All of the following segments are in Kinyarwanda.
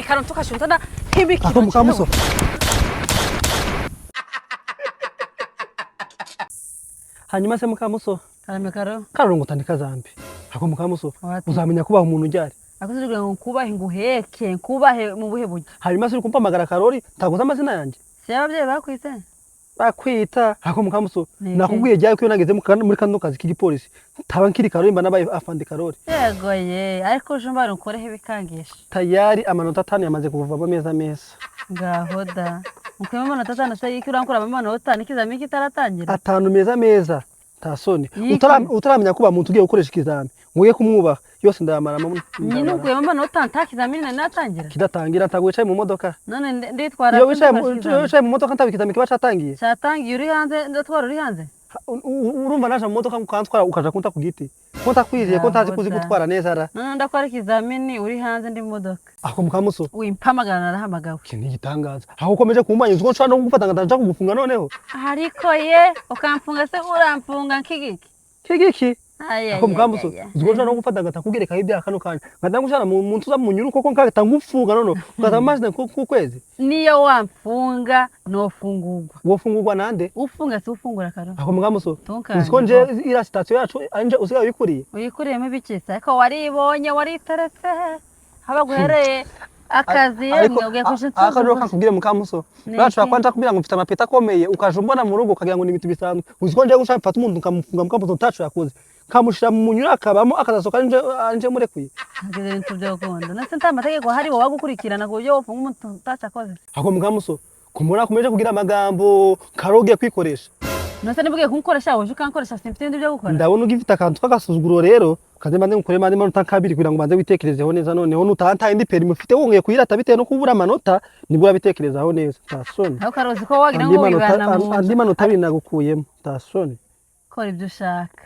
Karo tukashutana hibiki. Ako mukamuso. Hanyuma se mukamuso. Karame karo. Karorongotana kazambi. Ako mukamuso. Wati. Uzamenya kubaha umuntu ujyari. Akoze kugira ngo nkubahe nguheke, nkubahe mu buhe buryo. Hanyuma se uri kumpamagara Karori, ntago uzi amazina yanjye. Si ababyeyi bakwise? Bakwita. Ako mukamuso. Ni iki? Nakubwiye jyayo ko iyo nageze muri kano kazi k'igipolisi ntaba nkiri Karori mba nabaye afande Karori. Yego ye, ariko uje umbara unkoreho ibikangisho. Tayari amanota 5 yamaze kuvamo meza meza. Ngaho da. Ukuyemo amanota 5 se yiki urankuramo amanota n'ikizamini kitaratangira. 5 meza meza. Nta soni. Yiki. Utaramenya kuba muntu ugiye gukoresha ikizami. Nguye kumwubaha yose ndayamaramo. Nyine ukuyemo amanota nta kizamini nari natangira. Kidatangira ntabwo wicaye mu modoka. None nditwara Iyo wicaye mu modoka ntabwo ikizami kiba catangiye. Cyatangiye uri hanze, ndatwara uri hanze. Urumva naje mu modoka ukantwara ukaja kunta ku giti. Ko ntakwizeye ko ntazi kuzi gutwara neza ra. None ndakora ikizamini uri hanze ndi mu modoka. Ako mukamuso. Wimpamagara narahamagawe. Iki ni igitangaza. Aho ukomeje kumbanya uzi ko nshobora no kugufata nkataja kugufunga noneho. Ariko ye ukamfunga se uramfunga nk'igiki? Kigiki? Ay, Ako mukamuso. Uzi ko nshobora no gufata nkatakugerekaho ibyaha kano kanya. Nkata ngushana mu muntu uza mu nyuru koko nkahita ngufunga noneho. Ukaza mu mazi ku kwezi. Niyo wamfunga nofungurwa. Wofungurwa nande? Ufunga si ufungura karo. Ako mukamuso. Tunkange. Uzi ko nje iriya sitasiyo yacu anje usigaye uyikuriye. Uyikuriyemo ibiki se? Ariko waribonye wariteretse haba guhereye akazi yemwe ugiye kuja Ariko rero kakubwire mukamuso. Ni Bashobora iki? kwanja kubwira ngo mfite amapeta akomeye ukaje umbona mu rugo ukagira ngo ni ibintu bisanzwe. Uzi ko nje gushaka mfata umuntu nkamufunga mukamuso ntaco yakoze. Nkamushira mu munyura akabamo akazasohoka anje murekuye. Ntabwo ibintu byokunda. Nase nta mategeko ahari wowe gukurikirana ku buryo wofunga umuntu utacakoze. Ako mukamuso kumbona kumeje kugira amagambo karoge kwikoresha. Nase nibugiye kunkoresha woje ukankoresha simfite ibindi byo gukora. Ndabona ugifite akantu k'agasuzuguro rero kaze mbanze ngukore mande manota kabiri kugira ngo mbanze witekerezeho neza noneho nutanta indi perimi ufite wongeye kuyirata bitewe no kubura amanota nibwo urabitekerezaho neza. Nta soni. Aho karozi ko wagira ngo wibana mu Andi manota abiri nagukuyemo. Nta soni. Kora ibyo ushaka.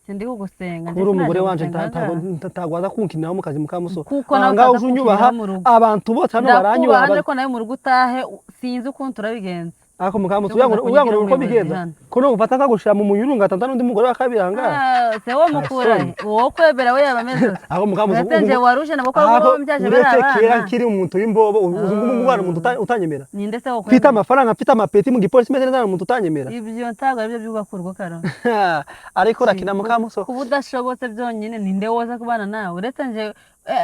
Sindi kugusenga. Uri umugore wanje ntago waza kunkiniraho mu kazi mukamuso. Kuko nawe Ngaho utaza uje unyubaha kunkiniraho mu rugo. abantu bose hano baranyubaha. Ndakubaha ariko nawe mu rugo utahe sinzi ukuntu turabigenza. Ako mukamuso Ndakunda uyango kunyugira uko umuyobozi bigenza. hano. Ko no gufata nkagushira mu munyururu ngatanta n'undi mugore wa kabiri ahangaha. Se wo mukura wowe kwebera we yaba ameze ute? Ako mukamuso. Uretse nje waruje nabo ko wowe mbyaje bari uretse kera abana. nkiri umuntu w'imbobo uzi ngo umwana umuntu utanyemera. Ninde se wo Mfite kwebera? amafaranga mfite amapeti mu gipolisi meze neza umuntu utanyemera. Ibyo ntabwo aribyo byubaka urugo karo. Ariko urakina mukamuso. Kuba udashobotse byonyine ninde woza kubana nawe uretse nje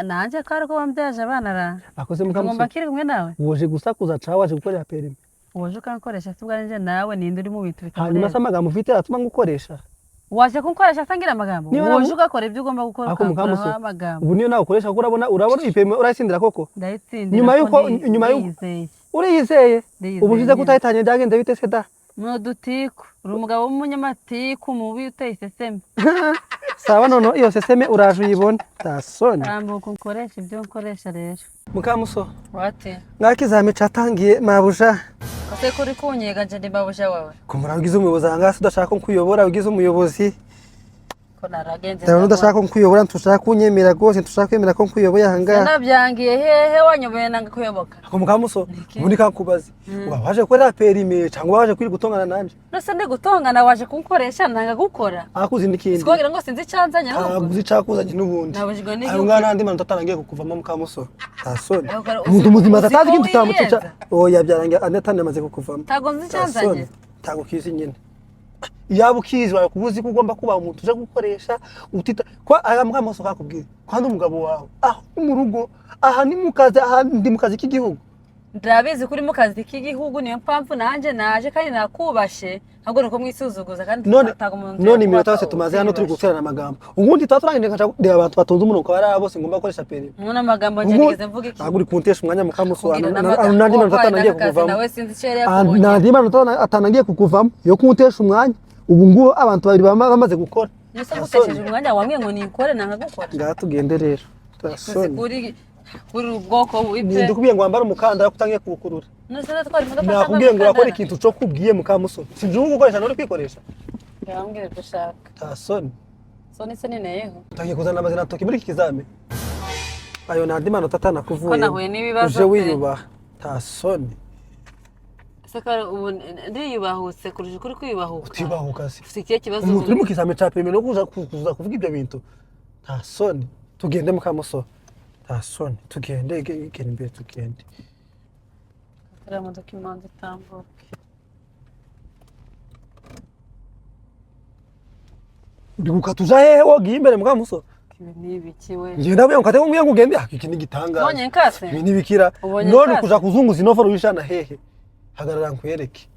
nanje ko ariko wambyaje abana ra. Akoze mukamuso. Ngomba kiri kumwe nawe. Woje gusakuza ca waje gukorera perimi. Waje ukankoresha se ubwanjye nawe ninde uri mu bintu Hanyuma se bitakureba. amagambo ufite atuma ngukoresha. Waje kunkoresha se ngira amagambo. Niba Waje ugakora ibyo ugomba gukora Ako mukamuso. ukankuraho amagambo. Ubu niyo nawe ukoresha kuko urabona ipeme urayitsindira koko. Ndayitsindira. Nyuma yuko uriyizeye. Ndiyizeye Ubu ushize nyine. kutahitanye byagenze bite se da? Ni udutiku. Uri umugabo w'umunyamatiku mubi uteye iseseme. Sawa noneho iyo seseme uraje uyibone. Nta soni. Tambuka unkoresha ibyo nkoresha rero. Mukamuso. Wate. Mwakizami catangiye mabuja. Ese ko uri kunyega nje ndi mabuja wawe. Kumura ugize umuyobozi ahangaha se udashaka ko nkuyobora ugize umuyobozi. Ko naragenze. Ndabona udashaka ko nkuyobora ntushaka kunyemera rwose ntushaka kwemera ko nkuyoboye ahangaha. Nabyangiye hehe wanyoboye nanga kuyoboka. Ako mukamuso ubundi kakubaze. Uba waje gukorera perime cyangwa waje kwirirwa utongana nanje? Nose ndi gutongana waje kunkoresha nanga gukora. Akuzi n'ikindi. Sikogira ngo sinzi icyanzanye Ntabwo ahubwo. uzi icakuzanye n'ubundi. Nabujijwe n'igihugu. Ayo ngana andi manota atanu agiye kukuvamo mukamuso. Nta soni. Ahubwo Umuntu muzima uzi atazi ko ikintu utamutica. wiyenza. Oya byarangiye andi atanu yamaze kukuvamo. Ntabwo nzi Nta soni. icyanzanye. Ntabwo ukizi nyine. Yaba ukizi wawe kuba uzi ko ugomba kuba umuntu uje gukoresha utita kwa aya mukamuso kakubwira kandi umugabo wawe aho mu rugo aha ni mu kazi aha ndi mu kazi k'igihugu. Ndabizi kuri mu kazi k'igihugu niyo mpamvu nanje naje kandi nakubashe ntabwo nuko mwisuzuguza kandi None ntabwo umuntu none iminota yose tumaze hano turi guterana amagambo ubundi tuba turangije nkaca reba abantu batonze umurongo bari aba bose ngomba gukoresha perimi. Muna amagambo nje nigeze mvuga iki? Ntabwo uri kuntesha umwanya mukamuso Kugira n'amagambo. n'andi manota atanu agiye Kuko akazi kukuvamo. nawe sinzi icyo yari yakubonye. N'andi manota atanu agiye kukuvamo yo kuntesha umwanya ubu ngubu abantu babiri bamaze gukora. Nese gutesheje umwanya wambwiye ngo nikore nanga gukora. Ngaha tugende rero. Uzi kuri ubwoko bubi pe. Ninde ukubwiye ngo wambare umukandara ko utangiye kuwukurura? Nese natwara imodoka Nakubwiye ngo urakora ikintu cyo kubwiye mukamuso. Sinzi uko gukoresha nuri kwikoresha. Ngambwira ibyo ushaka. Nta soni. Soni se nineyeho. Utangiye kuzana amazina toki muri iki kizami. Ayo n'andi manota atanu akuvuye. Ko nahuye n'ibibazo Uje pe. wiyubaha. Nta soni. Ese ko ubu ndiyubahutse kurusha ukuri kwiyubahuka. Utibahuka se. Ufite ikihe kibazo? Umuntu uri mu kizami cya perimi no kuza kuvuga ibyo bintu. Nta soni. Tugende mukamuso. Nta soni, tugende, genda imbere tugende. Turiya modoka imanza itambuke. Uri gukata uja hehe wogiye imbere mukamuso? Ibi ni ibiki we? Njye ndavuye ngo kate ngo ugende, ah, iki ni igitangaza. Ubonye nkase? Ibi ni bikira. Ubonye None nkase? kuja kuzunguza inofero wishana hehe? Hagarara nkwereke.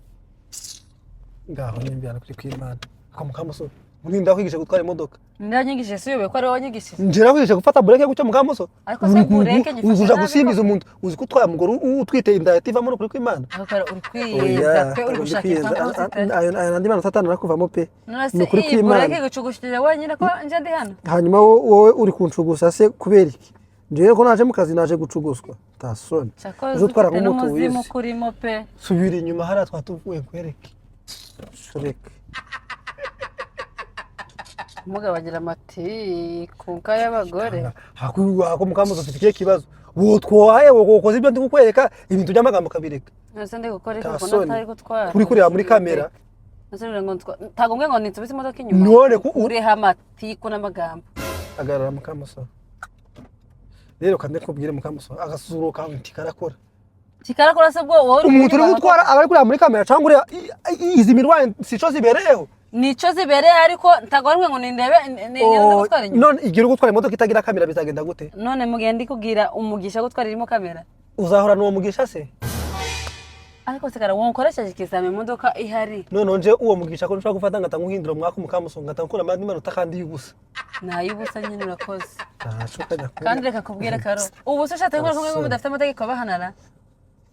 Ngaho nimbyana kuri kwimana. Ako mukamuso, murinda kwigisha gutwara imodoka. Ndanyigishije, si uyobewe ko ari wowe wanyigishije? Njye nakwigisha gufata bureke gutyo mukamuso. Ariko se bureke nyifashe Uri kuja nabi gusimbiza koko? umuntu, uzi ko utwaye umugore utwite inda yativamo no kuri kwimana. Ariko uri kwiyeza pe, uri gushaka impamvu zitari. Ayo nandi mana satani arakuvamo pe. None se Ni ukuri iyi kw'Imana. bureke igucugushije wenyine ko nje ndi hano? Hanyuma wowe uri kuncugusa se kubera iki? Njyewe ko naje mu kazi naje gucuguswa. Nta soni. Cyakoze Uzi utwara ufite nk'umutu n'umuzimu wize. kurimo pe. Subira inyuma hariya twatuvuye nkwereke. Shureke. Umugabo agira amatiku nk'ay'abagore. Hako mukamuso ufite ikihe kibazo? Wotwaye wokoze ibyo ndi kukwereka, ibintu by'amagambo ukabireka. None ndi gukora iki Nta kuko soni. ntari gutwara? Kuri kureba muri kamera. None uri ngo ntabwo mbwiye ngo ninsubize imodoka inyuma. None ko Uriho amatiku n'amagambo. Hagarara mukamuso. Rero kandi kubwire mukamuso, agasuzuguro kawe ntikarakora. Kikarakora se bwo wowe uri Umuntu uri kunyubaha? gutwara aba ari kureba muri kamera cyangwa ureba izi mirwayi sico zibereyeho. Nico zibereye, ariko ntabwo ari ngo nindebe ninde gutwara inyuma. None igihe uri gutwara imodoka itagira kamera bizagenda gute? None mugenda kugira umugisha wo gutwara irimo kamera. Uzahorana uwo mugisha se? Ariko sigara wowe ukoresheje ikizami imodoka ihari. None nje uwo mugisha ko nshobora gufata ngata nkuhindura umwaka mukamuso ngata nkura amandi manota kandi y'ubusa. Nay'ubusa nyine, urakoze. Ntaco kajya kure. Kandi reka kubwira Karo, ubu se ushatse gukora kumwe mudafite amategeko abahanara?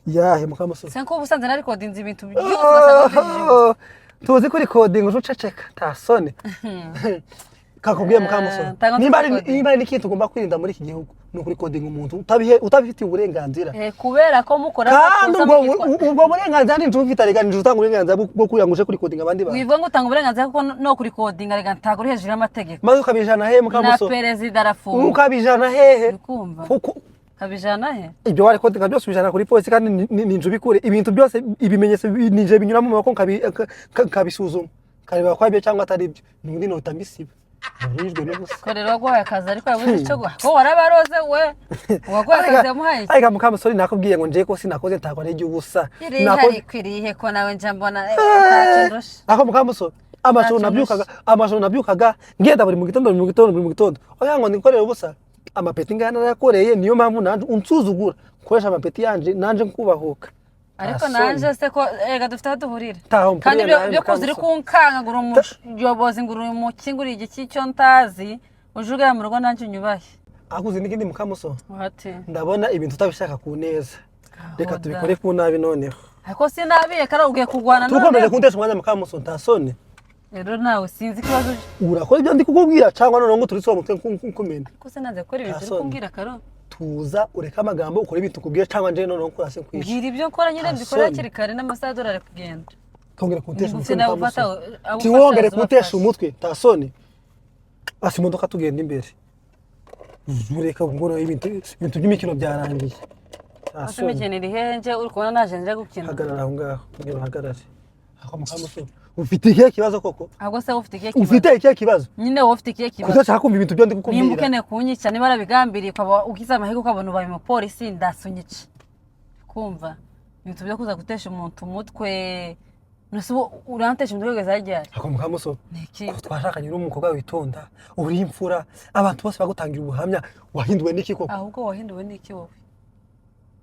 Yahe mukamuso? Se ko ubu usanze narikodinze ibintu byose ugasanga wabyujije ubusa. Tuzi kuri kodinga uceceka nta soni. Kakubwiye mukamuso, Ntabwo nzi nimba ari kurikodinga. nimba ari n'ikintu ugomba kwirinda muri iki gihugu ni ukurikodinga umuntu utabifitiye uburenganzira. Kubera ko mukora Kandi amakosa ubwo mukitwa- ubwo burenganzira ni inzu ufite, reka inzu utanga uburenganzira bwo kugira ngo uje kurikodinga abandi bantu. Wivuga ngo utanga uburenganzira, kuko no kurikodinga reka ntabwo uri hejuru y'amategeko. Maze ukabijana hehe Na mukamuso? perezida arafunga. Ukabijana hehe? Uri kumva? Kuko Kabijana he? Ibyo warikodinga byose ubijana kuri polisi, kandi ni inzu ubikure ibintu byose, ibimenyetso ninje binyura mu maboko nkabisuzuma nkareba ko ari byo cyangwa atari byo, nubundi nota mbisiba nturijwe n'ubusa. Ko rero waguhaye akazi ariko yabuze icyo guha, ko warabaroze we, uwaguhaye akazi yamuhaye iki? Ariko mukamusore, nakubwiye ngo nje ko sinakoze ntabwo ari iby'ubusa. Irihe ariko irihe ko nawe nja mbona ntacyo ndusha. Ako mukamusore, amajoro Ntacyo nabyukaga, amajoro nabyukaga ngenda buri mu gitondo, buri mu gitondo, buri mu gitondo, oya ngo nikorere ubusa. Amapeti ngaya narayakoreye, niyo mpamvu nanje unsuzugura nkoresha amapeti yanje nanje nkubahuka. Ariko nanje se ko erega dufite aho duhurira. Taho mpuriye Kandi ibyo nawe, byo kuza uri Mukamusoni. kunkanga ngo uri umuyobozi, ngo uri umuki, ngo uri igiki cyo ntazi, uje ugera mu rugo nanjye unyubahe. Akuze n'ikindi mukamusore, Wati. ndabona ibintu utabishaka ku neza, reka Ahoda. tubikore ku nabi noneho. Ariko sinabiye kara ugiye kurwana Tukomeje noneho. kuntesha umwanya mukamusore, nta soni. Rero nawe sinzi ikibazo uje. Urakora ibyo ndi kukubwira cyangwa noneho ngo turitse uwo mutwe nkumene? Ariko sinanze gukora ibintu uri Nta soni. kumbwira Karo. Tuza ureke amagambo, ukore ibintu tukubwira cyangwa nje noneho nkurase nkwishe. Mbwira ibyo nkora nyine Nta mbikore soni. hakiri kare n'amasaha y'adorari kugenda. Tongera kuntesha Ngufi umutwe nawe mukamusore. ufata- abo Tiwongere ufata kuntesha uzabafashe. umutwe, nta soni. Asi imodoka tugenda imbere, ureka ngo ibintu by'imikino byarangiye, nta Ese soni. imikino iri hehe nje uri kubona naje nje gukina? Hagarara aho ngaho, ngira uhagarare aho mukamusore. Ufite ikihe kibazo koko? Ahubwo se wowe ufite ikihe kibazo? Ufite ikihe kibazo? Nyine wowe ufite ikihe kibazo? Kudashaka kumva ibintu byo ndi Nimba kukubwira. ukeneye kunyica, niba warabigambiriye ukaba ugize amahirwe ukabona ubaye umupolisi, ndasunyica. Kumva ibintu byo kuza gutesha umuntu umutwe, none ubu urantesha umutwe kugeza ryari? Ako mukamusore, Ni iki? ko twashakanye n'umukobwa witonda, uri imfura, abantu bose bagutangira ubuhamya, wahinduwe n'iki koko? Ahubwo wahinduwe n'iki wowe?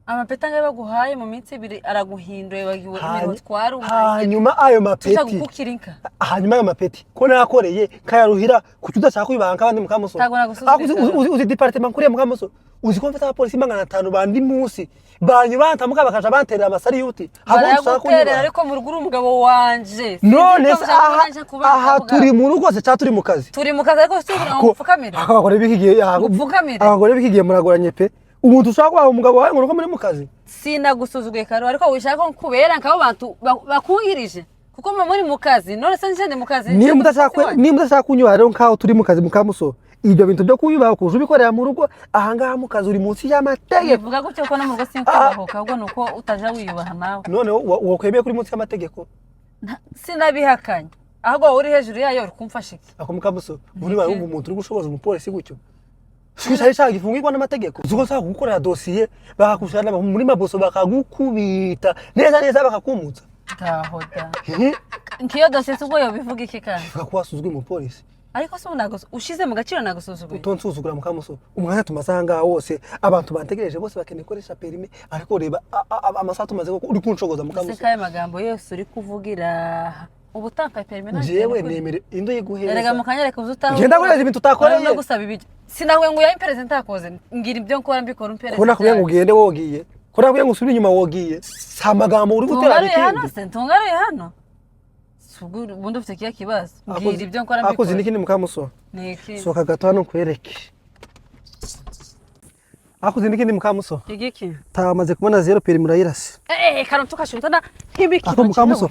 Amapeti angahe baguhaye mu minsi ibiri araguhinduye, wagiwe imirimo twari Hanyuma ayo mapeti, tutagukukira inka. Hanyuma ayo mapeti ko nakoreye kayaruhira, kuki udashaka kwibanka abandi mukamusore? Ntabwo nagusuzugura. Ako uzi departement nkuriye mukamusore? Uzi ko mfite abapolisi 500 bandi munsi banyubantamuka bakaja banterera amasariyuti? Barayaguterera ariko mu rugo uri umugabo wanje. None Sinzi se ko ushaka ko aha naje kuba aha umugabo. turi mu rugo se cyangwa turi mu kazi? Turi mu kazi, ariko si kugira ngo ngupfukamire. Abagore b'iki gihe Ngupfukamire. Abagore b'iki gihe muragoranye pe. Umuntu ushaka kubaha umugabo wawe ngo nuko muri mu kazi. Sinagusuzuguye Karo, ariko wishaka ko nkubera nk'abo bantu bakungirije kuko muba muri mu kazi. None se nje ndi mu kazi, nje Niba ndi udashaka umukozi wanyu. Niba udashaka kunyubaha rero nkaho turi mu kazi mukamuso, ibyo bintu byo kunyubaha kuja ubikorera mu rugo, ahangaha mu kazi uri munsi y'amategeko. Bivuga gutyo ko no mu rugo sinkubahuka, ahubwo ni uko utaja wiyubaha nawe. None wokwemeye kuri munsi y'amategeko? Sinabihakanye, ahubwo wowe uri hejuru yayo uri kumfasha iki? Ako mukamuso, muri bawe wumva umuntu uri gushoboza umupolisi gutyo? Sikushari cyaha gifungirwa n'amategeko. Uzi ko nshaka kugukorera dosiye, bakakushana muri maboso, bakagukubita neza neza, bakakumutsa. Ngaho da. Nkiyo dosiye se ubwo yobivuga iki kandi? Ivuga ko wasuzuguye umupolisi. Ariko se ubu ushize mu gaciro nagusuzuguye? Utonsuzugura, mukamuso. Umwanya tumaze aha ngaha wose, abantu bantegereje bose bakeneye gukoresha permis, ariko reba amasaha tumaze koko uri kunshogoza. Ese Mukamuso. kayo magambo yose uri kuvugira ubu utankaye permis nta Jewe kintu nemere indo kuri. Erega yiguheza. mu kanya reka uze utaha. Ngenda guhereza ibintu utakoreye. No gusaba ibiryo sinahuye ngo uyampereze ntakoze, ngira ibyo nkora mbikora umpereze. Ko nakubwiye ngo ugende wogiye, ko nakubwiye ngo usubire inyuma wogiye, si amagambo uri gutera. Tungaruye hano. Ikindi Se ntungaruye hano. Si ubwo ubundi ufite ikihe kibazo? Mbwira ibyo nkora akoze mbikora. n'ikindi, mukamuso. Ni iki? Sohoka gato hano nkwereke. Akoze n'ikindi, mukamuso. Igiki? Tamaze kubona zéro permis, murayirase. Eh, karantu kashunta na nk'ibiki. Ako mukamuso.